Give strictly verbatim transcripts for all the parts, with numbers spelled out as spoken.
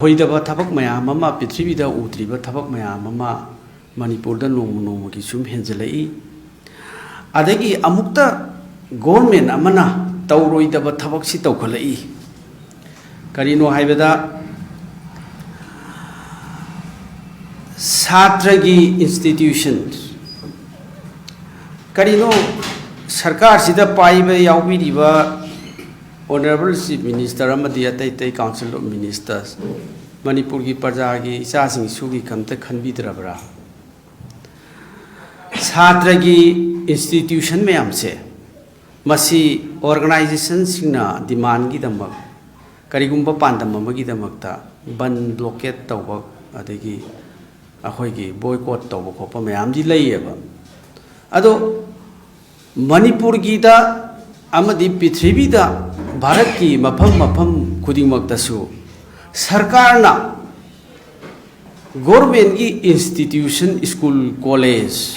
ꯑꯣꯏꯗꯕ ꯊꯕꯛ ꯃꯌꯥꯝ ꯑꯃ, ꯄ꯭ꯔꯤꯊꯤꯕꯤꯗ ꯎꯗ꯭ꯔꯤꯕ ꯊꯕꯛ ꯃꯌꯥꯝ ꯑꯃ ꯃꯅꯤꯄꯨꯔꯗ ꯅꯣꯡꯃ ꯅꯣꯡꯃꯒꯤ ꯁꯨꯝ ꯍꯦꯟꯖꯜꯂꯛꯏ꯫ ꯑꯗꯒꯤ ꯑꯃꯨꯛꯇ ꯒꯣꯔꯃꯦꯟ ꯑꯃꯅ ꯇꯧꯔꯣꯏꯗꯕ ꯊꯕꯛꯁꯤ ꯇꯧꯈꯠꯂꯛꯏ꯫ ꯀꯔꯤꯅꯣ ꯍꯥꯏꯕꯗ, ꯁꯥꯇ꯭ꯔꯒꯤ institution, ꯀꯔꯤꯅꯣ ꯁꯔꯀꯥꯔꯁꯤꯗ ꯄꯥꯏꯕ ꯌꯥꯎꯕꯤꯔꯤꯕ Honourable Chief Minister ꯑꯃꯗꯤ ꯑꯇꯩ ꯑꯇꯩ Council of Ministers, ꯃꯅꯤꯄꯨꯔꯒꯤ ꯄ꯭ꯔꯖꯥꯒꯤ, ꯏꯆꯥꯁꯤꯡ ꯏꯁꯨꯒꯤ ꯀꯝꯇ ꯈꯟꯕꯤꯗ꯭ꯔꯕ꯭ꯔꯥ? ꯁꯥꯇ꯭ꯔꯒꯤ institution ꯃꯌꯥꯝꯁꯦ, ꯃꯁꯤ organisationꯁꯤꯡꯅ demandꯒꯤꯗꯃꯛ, ꯀꯔꯤꯒꯨꯝꯕ ꯄꯥꯟꯗꯝ ꯑꯃꯒꯤꯗꯃꯛꯇ ꯕꯟ, blockade ꯇꯧꯕ, ꯑꯗꯒꯤ ꯑꯩꯈꯣꯏꯒꯤ boycott ꯇꯧꯕ ꯈꯣꯠꯄ ꯃꯌꯥꯝꯗꯤ ꯂꯩꯌꯦꯕ꯫ ꯑꯗꯣ ꯃꯅꯤꯄꯨꯔꯒꯤꯗ ꯑꯃꯗꯤ ꯄ꯭ꯔꯤꯊꯤꯕꯤꯗ, ꯚꯥꯔꯠꯀꯤ ꯃꯐꯝ ꯃꯐꯝ ꯈꯨꯗꯤꯡꯃꯛꯇꯁꯨ ꯁꯔꯀꯥꯔꯅ ꯒꯣꯔꯃꯦꯟꯒꯤ institution, school, college,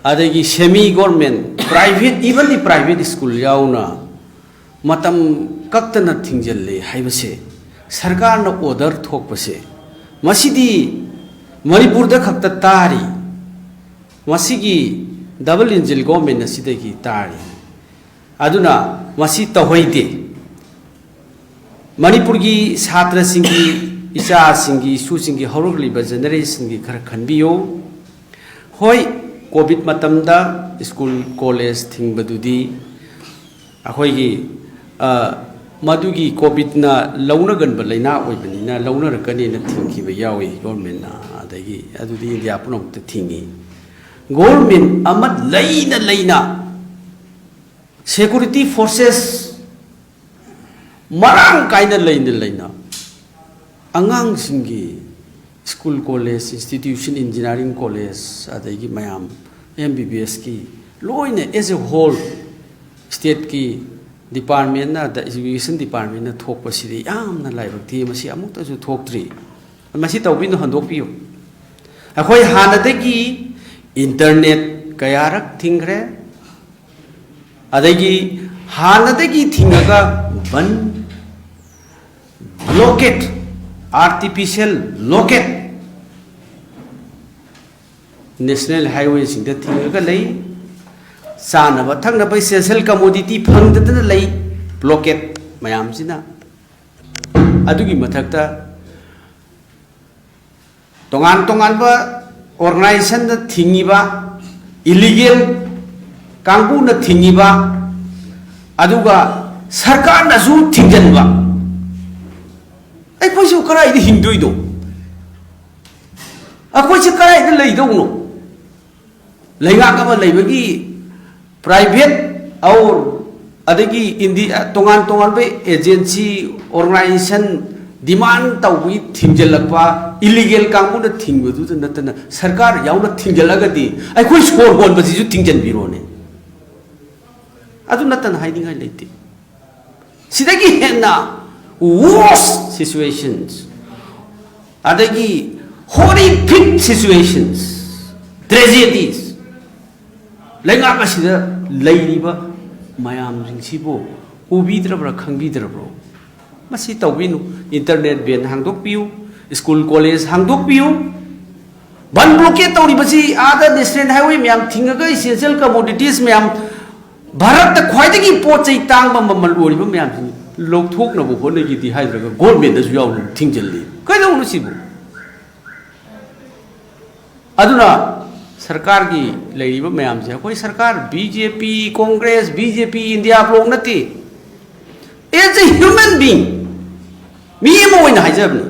ꯑꯗꯒꯤ semi government, private, even the private school ꯌꯥꯎꯅ ꯃꯇꯝ ꯀꯛꯇꯅ ꯊꯤꯡꯖꯤꯜꯂꯦ ꯍꯥꯏꯕꯁꯦ, ꯁꯔꯀꯥꯔꯅ order ꯊꯣꯛꯄꯁꯦ, ꯃꯁꯤꯗꯤ ꯃꯅꯤꯄꯨꯔꯗ ꯈꯛꯇ ꯇꯥꯔꯤ꯫ ꯃꯁꯤꯒꯤ double engine government ꯑꯁꯤꯗꯒꯤ ꯇꯥꯔꯤ꯫ ꯑꯗꯨꯅ ꯃꯁꯤ ꯇꯧꯍꯩꯗꯦ꯫ ꯃꯅꯤꯄꯨꯔꯒꯤ ꯁꯥꯇ꯭ꯔꯁꯤꯡꯒꯤ, ꯏꯆꯥꯁꯤꯡꯒꯤ, ꯏꯁꯨꯁꯤꯡꯒꯤ, ꯍꯧꯔꯛꯂꯤꯕ generationꯒꯤ ꯈꯔ ꯈꯟꯕꯤꯌꯨ꯫ ꯍꯣꯏ, COVID ꯃꯇꯝꯗ school, college ꯊꯤꯡꯕꯗꯨꯗꯤ ꯑꯩꯈꯣꯏꯒꯤ, ꯑ, ꯃꯗꯨꯒꯤ COVIDꯅ ꯂꯧꯅꯒꯟꯕ ꯂꯩꯅꯥ ꯑꯣꯏꯕꯅꯤꯅ ꯂꯧꯅꯔꯛꯀꯅꯤꯅ ꯊꯤꯡꯈꯤꯕ ꯌꯥꯎꯏ governmentꯅ꯫ ꯑꯗꯒꯤ ꯑꯗꯨꯗꯤ ꯏꯟꯗꯤꯌꯥ ꯄꯨꯝꯅꯃꯛꯇ ꯊꯤꯡꯉꯤ꯫ Government ꯑꯃ ꯂꯩꯅ ꯂꯩꯅ security forces ꯃꯔꯥꯡ ꯀꯥꯏꯅ ꯂꯩꯅ ꯂꯩꯅ ꯑꯉꯥꯡꯁꯤꯡꯒꯤ school, college, institution, engineering college, ꯑꯗꯒꯤ ꯃꯌꯥꯝ MBBSꯀꯤ ꯂꯣꯏꯅ as a whole stateꯀꯤ departmentꯅ, the education departmentꯅ ꯊꯣꯛꯄꯁꯤꯗꯤ ꯌꯥꯝꯅ ꯂꯥꯏꯕꯛ ꯊꯤ꯫ ꯃꯁꯤ ꯑꯃꯨꯛꯇꯁꯨ ꯊꯣꯛꯇ꯭ꯔꯤ꯫ ꯃꯁꯤ ꯇꯧꯕꯤꯅꯨ, ꯍꯟꯗꯣꯛꯄꯤꯌꯨ꯫ ꯑꯩꯈꯣꯏ ꯍꯥꯟꯅꯗꯒꯤ internet ꯀꯌꯥꯔꯛ ꯊꯤꯡꯈ꯭ꯔꯦ, ꯑꯗꯒꯤ ꯍꯥꯟꯅꯗꯒꯤ ꯊꯤꯡꯉꯒ ꯕꯟ, blockade, ꯑꯥꯔꯇꯤꯐꯤꯁꯦꯜ ꯂꯣꯀꯦꯠ ꯅꯦꯁꯅꯦꯜ ꯍꯥꯏꯋꯦꯁꯤꯡꯗ ꯊꯤꯡꯉꯒ ꯂꯩ꯫ ꯆꯥꯅꯕ ꯊꯛꯅꯕ essential commodity ꯐꯪꯗꯗꯅ ꯂꯩ ꯕ꯭ꯂꯣꯀꯦꯠ ꯃꯌꯥꯝꯁꯤꯅ꯫ ꯑꯗꯨꯒꯤ ꯃꯊꯛꯇ ꯇꯣꯉꯥꯟ ꯇꯣꯉꯥꯟꯕ organisationꯗ ꯊꯤꯡꯉꯤꯕ, illegal ꯀꯥꯡꯕꯨꯅ ꯊꯤꯡꯉꯤꯕ, ꯑꯗꯨꯒ ꯁꯔꯀꯥꯔꯅꯁꯨ ꯊꯤꯡꯖꯤꯟꯕ꯫ ꯑꯩꯈꯣꯏꯁꯨ ꯀꯗꯥꯏꯗ ꯍꯤꯡꯗꯣꯏꯅꯣ? ꯑꯩꯈꯣꯏꯁꯦ ꯀꯗꯥꯏꯗ ꯂꯩꯗꯧꯅꯣ? ꯂꯩꯉꯥꯛ ꯑꯃ ꯂꯩꯕꯒꯤ private or ꯑꯗꯒꯤ ꯏꯟꯗꯤ-, ꯇꯣꯉꯥꯟ ꯇꯣꯉꯥꯟꯕ agency, organization demand ꯇꯧꯕꯒꯤ ꯊꯤꯡꯖꯤꯜꯂꯛꯄ, illegal ꯀꯥꯡꯕꯨꯅ ꯊꯤꯡꯕꯗꯨꯗ ꯅꯠꯇꯅ ꯁꯔꯀꯥꯔ ꯌꯥꯎꯅ ꯊꯤꯡꯖꯤꯜꯂꯒꯗꯤ ꯑꯩꯈꯣꯏ ꯁꯣꯔ ꯍꯣꯟꯕꯁꯤꯁꯨ ꯊꯤꯡꯖꯤꯟꯕꯤꯔꯣꯅꯦ꯫ ꯑꯗꯨ ꯅꯠꯇꯅ ꯍꯥꯏꯅꯤꯡꯉꯥꯏ ꯂꯩꯇꯦ꯫ ꯁꯤꯗꯒꯤ ꯍꯦꯟꯅ worst situations, ꯑꯗꯒꯤ horrific situations, tragedies, ꯂꯩꯉꯥꯛ ꯑꯁꯤꯗ ꯂꯩꯔꯤꯕ ꯃꯌꯥꯝꯁꯤꯡꯁꯤꯕꯨ ꯎꯕꯤꯗ꯭ꯔꯕ꯭ꯔꯥ, ꯈꯪꯕꯤꯗ꯭ꯔꯕ꯭ꯔꯣ? ꯃꯁꯤ ꯇꯧꯕꯤꯅꯨ꯫ Internet ban ꯍꯥꯡꯗꯣꯛꯄꯤꯌꯨ, school college ꯍꯥꯡꯗꯣꯛꯄꯤꯌꯨ꯫ ꯕꯟ blockade ꯇꯧꯔꯤꯕꯁꯤ ꯑꯥꯗ national highway ꯃꯌꯥꯝ ꯊꯤꯡꯉꯒ essential commodities ꯃꯌꯥꯝ, ꯚꯥꯔꯠꯇ ꯈ꯭ꯋꯥꯏꯗꯒꯤ ꯄꯣꯠ ꯆꯩ ꯇꯥꯡꯕ ꯃꯃꯜ ꯑꯣꯏꯔꯤꯕ ꯃꯌꯥꯝꯁꯤ ꯂꯧꯊꯣꯛꯅꯕ ꯍꯣꯠꯅꯈꯤꯗꯤ ꯍꯥꯏꯗ꯭ꯔꯒ governmentꯗꯁꯨ ꯌꯥꯎꯅ ꯊꯤꯡꯖꯤꯜꯂꯤ꯫ ꯀꯩꯗꯧꯅꯣ ꯁꯤꯕꯨ? ꯑꯗꯨꯅ ꯁꯔꯀꯥꯔꯒꯤ ꯂꯩꯔꯤꯕ ꯃꯌꯥꯝꯁꯦ, ꯑꯩꯈꯣꯏ ꯁꯔꯀꯥꯔ BJP, Congress, BJP, India bloc ꯅꯠꯇꯦ꯫ As a human being, ꯃꯤ ꯑꯃ ꯑꯣꯏꯅ ꯍꯥꯏꯖꯕꯅꯤ꯫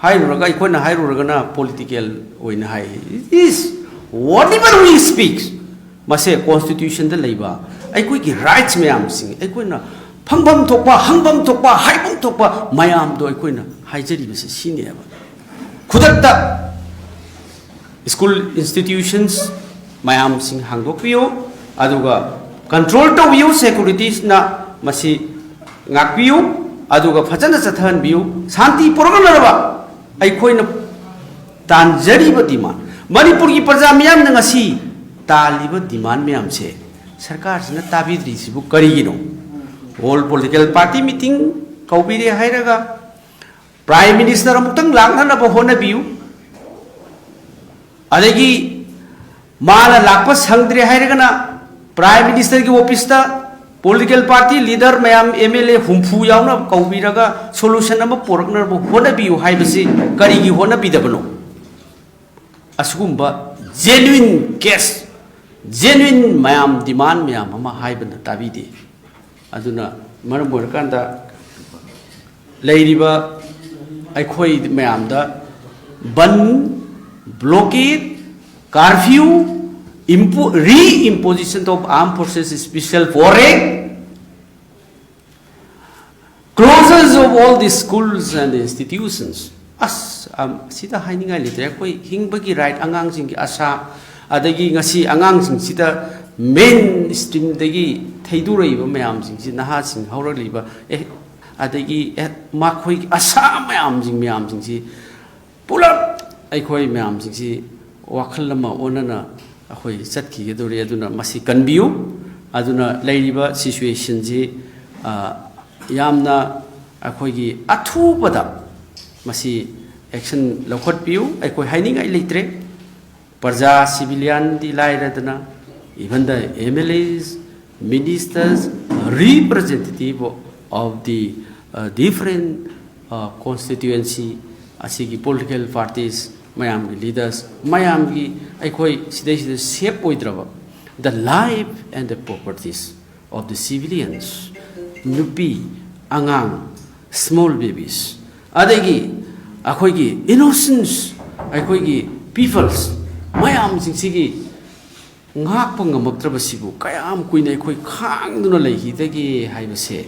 ꯍꯥꯏꯔꯨꯔꯒ, ꯑꯩꯈꯣꯏꯅ ꯍꯥꯏꯔꯨꯔꯒꯅ political ꯑꯣꯏꯅ ꯍꯥꯏ꯫ It is whatever we speak, ꯃꯁꯦ constitutionꯗ ꯂꯩꯕ ꯑꯩꯈꯣꯏꯒꯤ rights ꯃꯌꯥꯝꯁꯤꯡ, ꯑꯩꯈꯣꯏꯅ ꯐꯪꯐꯝ ꯊꯣꯛꯄ, ꯍꯪꯐꯝ ꯊꯣꯛꯄ, ꯍꯥꯏꯐꯝ ꯊꯣꯛꯄ ꯃꯌꯥꯝꯗꯣ ꯑꯩꯈꯣꯏꯅ ꯍꯥꯏꯖꯔꯤꯕꯁꯤ ꯁꯤꯅꯦꯕ꯫ ꯈꯨꯗꯛꯇ school institutions ꯃꯌꯥꯝꯁꯤꯡ ꯍꯥꯡꯗꯣꯛꯄꯤꯌꯨ, ꯑꯗꯨꯒ control ꯇꯧꯕꯤꯌꯨ, securitiesꯅ ꯃꯁꯤ ꯉꯥꯛꯄꯤꯌꯨ, ꯑꯗꯨꯒ ꯐꯖꯅ ꯆꯠꯊꯍꯟꯕꯤꯌꯨ꯫ ꯁꯥꯟꯇꯤ ꯄꯨꯔꯛꯅꯅꯕ ꯑꯩꯈꯣꯏꯅ ꯇꯥꯟꯖꯔꯤꯕ demand, ꯃꯅꯤꯄꯨꯔꯒꯤ ꯄ꯭ꯔꯖꯥ ꯃꯤꯌꯥꯝꯅ ꯉꯁꯤ ꯇꯥꯜꯂꯤꯕ demand ꯃꯌꯥꯝꯁꯦ ꯁꯔꯀꯥꯔꯁꯤꯅ ꯇꯥꯕꯤꯗ꯭ꯔꯤꯁꯤꯕꯨ ꯀꯔꯤꯒꯤꯅꯣ? All political party meeting ꯀꯧꯕꯤꯔꯦ ꯍꯥꯏꯔꯒ, Prime Minister ꯑꯃꯨꯛꯇꯪ ꯂꯥꯛꯅꯅꯕ ꯍꯣꯠꯅꯕꯤꯌꯨ꯫ ꯑꯗꯒꯤ ꯃꯥꯅ ꯂꯥꯛꯄ ꯁꯪꯗ꯭ꯔꯦ ꯍꯥꯏꯔꯒꯅ Prime Ministerꯒꯤ officeꯇ political party leader ꯃꯌꯥꯝ, M L A ꯍꯨꯝꯐꯨ ꯌꯥꯎꯅ ꯀꯧꯕꯤꯔꯒ solution ꯑꯃ ꯄꯨꯔꯛꯅꯕ ꯍꯣꯠꯅꯕꯤꯌꯨ ꯍꯥꯏꯕꯁꯤ ꯀꯔꯤꯒꯤ ꯍꯣꯠꯅꯕꯤꯗꯕꯅꯣ? ꯑꯁꯤꯒꯨꯝꯕ genuine case, genuine ꯃꯌꯥꯝ demand ꯃꯌꯥꯝ ꯑꯃ ꯍꯥꯏꯕꯅ ꯇꯥꯕꯤꯗꯦ꯫ ꯑꯗꯨꯅ ꯃꯔꯝ ꯑꯣꯏꯔꯀꯥꯟꯗ ꯂꯩꯔꯤꯕ ꯑꯩꯈꯣꯏ ꯃꯌꯥꯝꯗ ꯕꯟ, blockade, curfew, impo-, re-imposition of armed forces special foray, closures of all the schools and institutions. ꯑꯁ, ꯑꯝ, ꯁꯤꯗ ꯍꯥꯏꯅꯤꯡꯉꯥꯏ ꯂꯩꯇ꯭ꯔꯦ꯫ ꯑꯩꯈꯣꯏ ꯍꯤꯡꯕꯒꯤ right, ꯑꯉꯥꯡꯁꯤꯡꯒꯤ ꯑꯁꯥ, ꯑꯗꯒꯤ ꯉꯁꯤ ꯑꯉꯥꯡꯁꯤꯡꯁꯤꯗ mainstreamꯗꯒꯤ ꯊꯩꯗꯣꯔꯛꯏꯕ ꯃꯌꯥꯝꯁꯤꯡꯁꯤ, ꯅꯍꯥꯁꯤꯡ ꯍꯧꯔꯛꯂꯤꯕ, ꯑꯦ, ꯑꯗꯒꯤ, ꯑꯦ, ꯃꯈꯣꯏꯒꯤ ꯑꯁꯥ ꯃꯌꯥꯝꯁꯤꯡ, ꯃꯌꯥꯝꯁꯤꯡꯁꯤ ꯄꯨꯂꯞ ꯑꯩꯈꯣꯏ ꯃꯌꯥꯝꯁꯤꯡꯁꯤ ꯋꯥꯈꯜ ꯑꯃ ꯑꯣꯟꯅꯅ ꯑꯩꯈꯣꯏ ꯆꯠꯈꯤꯒꯗꯧꯔꯤ꯫ ꯑꯗꯨꯅ ꯃꯁꯤ ꯀꯟꯕꯤꯌꯨ꯫ ꯑꯗꯨꯅ ꯂꯩꯔꯤꯕ situationꯁꯤ, ꯑ, ꯌꯥꯝꯅ ꯑꯩꯈꯣꯏꯒꯤ ꯑꯊꯨꯕꯗ ꯃꯁꯤ action ꯂꯧꯈꯠꯄꯤꯌꯨ꯫ ꯑꯩꯈꯣꯏ ꯍꯥꯏꯅꯤꯡꯉꯥꯏ ꯂꯩꯇ꯭ꯔꯦ꯫ ꯄ꯭ꯔꯖꯥ, civilianꯗꯤ ꯂꯥꯏꯔꯗꯅ, even the M L As, ministers, representative of the, uh, different, uh, constituency, ꯑꯁꯤꯒꯤ political parties, ꯃꯌꯥꯝꯒꯤ leaders, ꯃꯌꯥꯝꯒꯤ, ꯑꯩꯈꯣꯏ ꯁꯤꯗꯩꯁꯤꯗ safe ꯑꯣꯏꯗ꯭ꯔꯕ, the life and the properties of the civilians, ꯅꯨꯄꯤ, ꯑꯉꯥꯡ, small babies, ꯑꯗꯒꯤ ꯑꯩꯈꯣꯏꯒꯤ innocents, ꯑꯩꯈꯣꯏꯒꯤ peoples ꯃꯌꯥꯝꯁꯤꯡꯁꯤꯒꯤ ꯉꯥꯛꯄ ꯉꯝꯃꯛꯇ꯭ꯔꯕꯁꯤꯕꯨ ꯀꯌꯥꯝ ꯀꯨꯏꯅ ꯑꯩꯈꯣꯏ ꯈꯥꯡꯗꯨꯅ ꯂꯩꯈꯤꯗꯒꯦ ꯍꯥꯏꯕꯁꯦ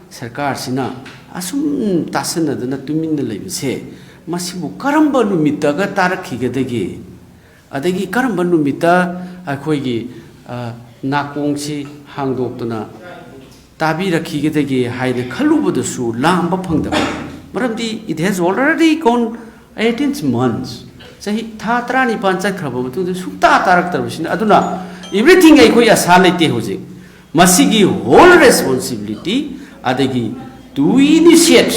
ꯁꯔꯀꯥꯔꯁꯤꯅ ꯑꯁꯨꯝ ꯇꯥꯁꯟꯅꯗꯅ ꯇꯨꯃꯤꯟꯅ ꯂꯩꯕꯁꯦ, ꯃꯁꯤꯕꯨ ꯀꯔꯝꯕ ꯅꯨꯃꯤꯠꯇꯒ ꯇꯥꯔꯛꯈꯤꯒꯗꯒꯦ? ꯑꯗꯒꯤ ꯀꯔꯝꯕ ꯅꯨꯃꯤꯠꯇ ꯑꯩꯈꯣꯏꯒꯤ, ꯑ, ꯅꯥꯀꯣꯡꯁꯤ ꯍꯥꯡꯗꯣꯛꯇꯨꯅ ꯇꯥꯕꯤꯔꯛꯈꯤꯒꯗꯒꯦ ꯍꯥꯏꯅ ꯈꯜꯂꯨꯕꯗꯁꯨ ꯂꯥꯝꯕ ꯐꯪꯗꯕ? ꯃꯔꯝꯗꯤ it has already gone eighteen months, ꯆꯍꯤ ꯊꯥ ꯇꯔꯥꯅꯤꯄꯥꯟ ꯆꯠꯈ꯭ꯔꯕ ꯃꯇꯨꯡꯗ ꯁꯨꯡꯇꯥ ꯇꯥꯔꯛꯇ꯭ꯔꯕꯁꯤꯅ꯫ ꯑꯗꯨꯅ everything ꯑꯩꯈꯣꯏ ꯑꯁꯥ ꯂꯩꯇꯦ ꯍꯧꯖꯤꯛ꯫ ꯃꯁꯤꯒꯤ whole responsibility ꯑꯗꯒꯤ to initiate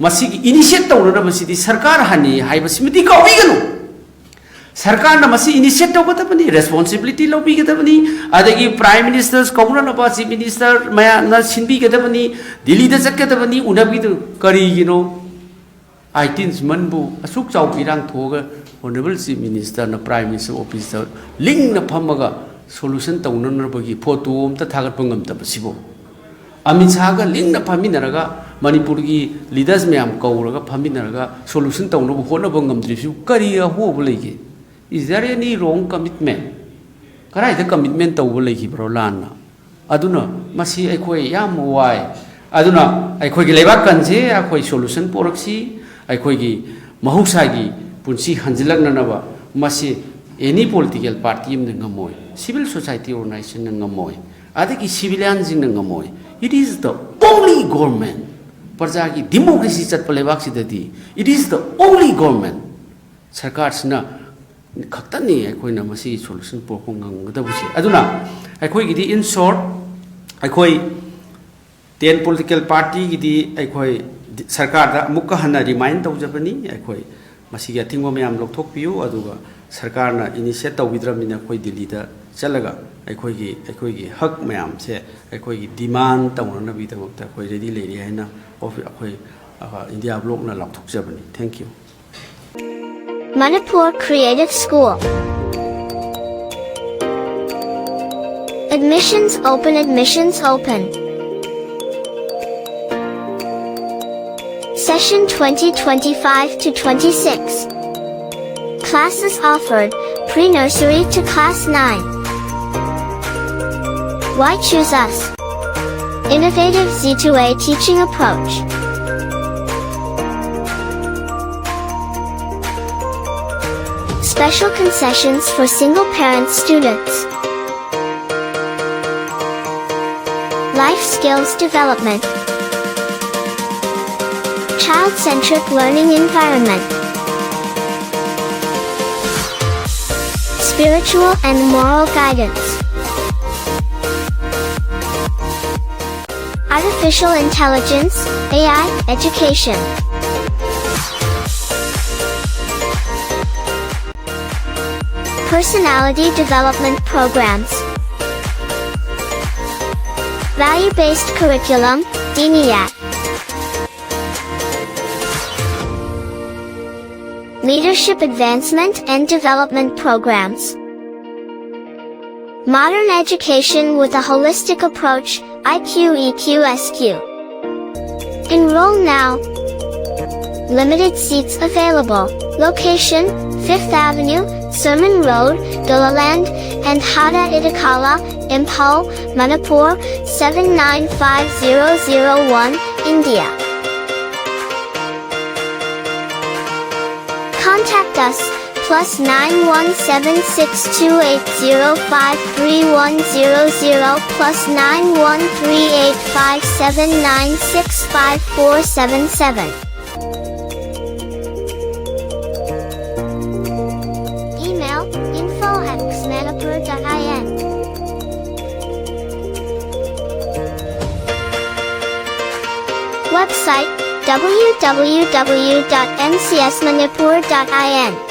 ꯃꯁꯤꯒꯤ initiate ꯇꯧꯅꯅꯕꯁꯤꯗꯤ ꯁꯔꯀꯥꯔ ꯍꯥꯟꯅꯤ ꯍꯥꯏꯕꯁꯤꯃꯗꯤ ꯀꯥꯎꯕꯤꯒꯅꯨ꯫ ꯁꯔꯀꯥꯔꯅ ꯃꯁꯤ initiate ꯇꯧꯒꯗꯕꯅꯤ, responsibility ꯂꯧꯕꯤꯒꯗꯕꯅꯤ꯫ ꯑꯗꯒꯤ Prime Minister ꯀꯧꯅꯅꯕ Chief Minister ꯃꯌꯥꯝꯅ ꯁꯤꯟꯕꯤꯒꯗꯕꯅꯤ, ꯗꯤꯜꯂꯤꯗ ꯆꯠꯀꯗꯕꯅꯤ, ꯎꯅꯕꯤꯗꯨ ꯀꯔꯤꯒꯤꯅꯣ? ꯑꯥꯏꯇꯤꯟꯁꯤꯃꯟꯕꯨ ꯑꯁꯨꯛ ꯆꯥꯎꯕ ꯏꯔꯥꯡ ꯊꯣꯛꯑꯒ Honourable Chief Ministerꯅ Prime Minister officeꯇ ꯂꯤꯡꯅ ꯐꯝꯃꯒ solution ꯇꯧꯅꯅꯕꯒꯤ photo ꯑꯝꯇ ꯊꯥꯒꯠꯄ ꯉꯝꯗꯕꯁꯤꯕꯨ, ꯑꯃꯤꯠ ꯁꯥꯍꯒ ꯂꯤꯡꯅ ꯐꯝꯃꯤꯟꯅꯔꯒ ꯃꯅꯤꯄꯨꯔꯒꯤ leaders ꯃꯌꯥꯝ ꯀꯧꯔꯒ ꯐꯝꯃꯤꯟꯅꯔꯒ solution ꯇꯧꯅꯕ ꯍꯣꯠꯅꯕ ꯉꯝꯗ꯭ꯔꯤꯁꯤꯕꯨ ꯀꯔꯤ ꯑꯍꯣꯕ ꯂꯩꯒꯦ? Is there any wrong commitment? ꯀꯗꯥꯏꯗ commitment ꯇꯧꯕ ꯂꯩꯈꯤꯕ꯭ꯔꯣ ꯂꯥꯟꯅ? ꯑꯗꯨꯅ ꯃꯁꯤ ꯑꯩꯈꯣꯏ ꯌꯥꯝ ꯋꯥꯏ꯫ ꯑꯗꯨꯅ ꯑꯩꯈꯣꯏꯒꯤ ꯂꯩꯕꯥꯛ ꯀꯟꯁꯦ ꯑꯩꯈꯣꯏ solution ꯄꯣꯔꯛꯁꯤ꯫ ꯑꯩꯈꯣꯏꯒꯤ ꯃꯍꯧꯁꯥꯒꯤ ꯄꯨꯟꯁꯤ ꯍꯟꯖꯤꯜꯂꯛꯅꯅꯕ ꯃꯁꯤ any political party ꯑꯃꯅ ꯉꯝꯃꯣꯏ, civil society organizationꯅ ꯉꯝꯃꯣꯏ, ꯑꯗꯒꯤ civilianꯁꯤꯡꯅ ꯉꯝꯃꯣꯏ꯫ It is the only government, ꯄ꯭ꯔꯖꯥꯒꯤ democracy ꯆꯠꯄ ꯂꯩꯕꯥꯛꯁꯤꯗꯗꯤ it is the only government, ꯁꯔꯀꯥꯔꯁꯤꯅ ꯈꯛꯇꯅꯤ ꯑꯩꯈꯣꯏꯅ ꯃꯁꯤꯒꯤ solution ꯄꯨꯔꯛꯄ ꯉꯝꯒꯗꯕꯁꯦ꯫ ꯑꯗꯨꯅ ꯑꯩꯈꯣꯏꯒꯤꯗꯤ in short, ꯑꯩꯈꯣꯏ ten political partyꯒꯤꯗꯤ ꯑꯩꯈꯣꯏ ꯗꯤ-, ꯁꯔꯀꯥꯔꯗ ꯑꯃꯨꯛꯀ ꯍꯟꯅ remind ꯇꯧꯖꯕꯅꯤ, ꯑꯩꯈꯣꯏ ꯃꯁꯤꯒꯤ ꯑꯊꯤꯡꯕ ꯃꯌꯥꯝ ꯂꯧꯊꯣꯛꯄꯤꯌꯨ, ꯑꯗꯨꯒ ꯁꯔꯀꯥꯔꯅ initiate ꯇꯧꯕꯤꯗ꯭ꯔꯕꯅꯤꯅ ꯑꯩꯈꯣꯏ ꯗꯤꯜꯂꯤꯗ ꯆꯠꯂꯒ ꯑꯩꯈꯣꯏꯒꯤ, ꯑꯩꯈꯣꯏꯒꯤ ꯍꯛ ꯃꯌꯥꯝꯁꯦ ꯑꯩꯈꯣꯏꯒꯤ demand ꯇꯧꯅꯅꯕꯒꯤꯗꯃꯛꯇ ꯑꯩꯈꯣꯏ ready ꯂꯩꯔꯤ ꯍꯥꯏꯅ ꯑꯣꯐꯤ-, ꯑꯩꯈꯣꯏ, ꯑ, India ꯕ꯭ꯂꯣꯛꯅ ꯂꯥꯎꯊꯣꯛꯆꯕꯅꯤ꯫ Thank you. Manipur Creative School. Admissions open, admissions open. Session twenty twenty-five to twenty-six. Classes offered, pre-nursery to class nine. Why choose us? Innovative Z two A teaching approach. Special concessions for single parent students. Life skills development. Child centric learning environment. Spiritual and moral guidance. Artificial Intelligence, A I, Education. Personality Development Programs. Value-Based Curriculum, DNIAC. Leadership Advancement and Development Programs. Modern Education with a Holistic Approach, IQEQSQ. Enroll now. Limited seats available. Location: Fifth Avenue, Sermon Road, Dolaland, and Howrah Ittakala, Imphal, Manipur, seven nine five zero zero one, India. Contact us, plus nine one seven six two eight zero five three one zero zero, plus nine one three eight five seven nine six five four seven seven. Email: info at xmanipur dot in. Website: www.ncsmanipur.in.